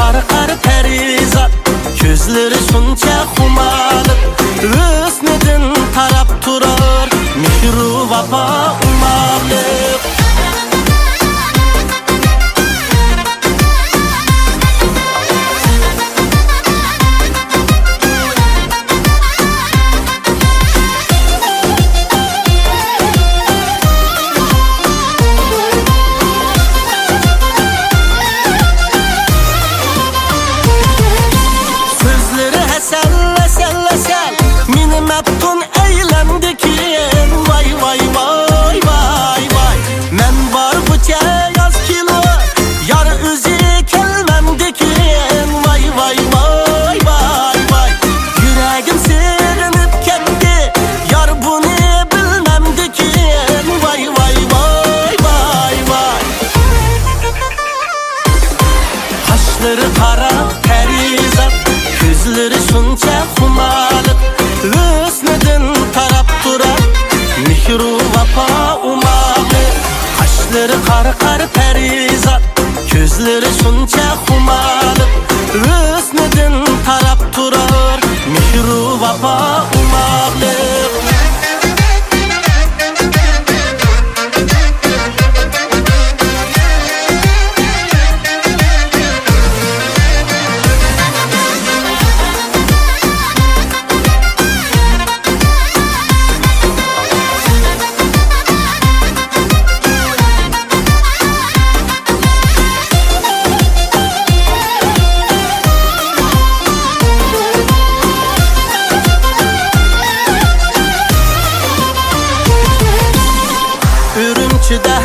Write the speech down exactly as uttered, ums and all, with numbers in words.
قارا پەرىزات، كۆزلىرى شۇنچە خۇمارلىق، ھۆسنىدىن تاراپ تۇرار مېھرۇ ۋاپا ئوماقلىق. سۆزلىرى ھەسەل، ھەسەل، ھەسەل، مېنى مەپتۇن ئەيلەمدىكىن. ۋاي، ۋاي، ۋاي، ۋاي، ۋاي. مەن بارغۇچە ياز كېلۇر، يار ئۆزى كەلمەمدىكىن. ۋاي، ۋاي، ۋاي، ۋاي، ۋاي. يۈرەگىم سېغىنىپ كەتتى، يار بۇنى بىلمەمدىكىن. ۋاي، ۋاي، ۋاي، ۋاي، ۋاي. قاشلىرى قارا پەرىزات، كۆزلىرى شۇنچە خۇمارلىق، ھۆسنىدىن تاراپ تۇرار مېھرۇ ۋاپا ئوماقلىق. قاشلىرى قارا، قارا پەرىزات، كۆزلىرى شۇنچە خۇمارلىق، ھۆسنىدىن تاراپ تۇرار مېھرۇ ۋاپا ئوماقلىق. ئۈرۈمچىدە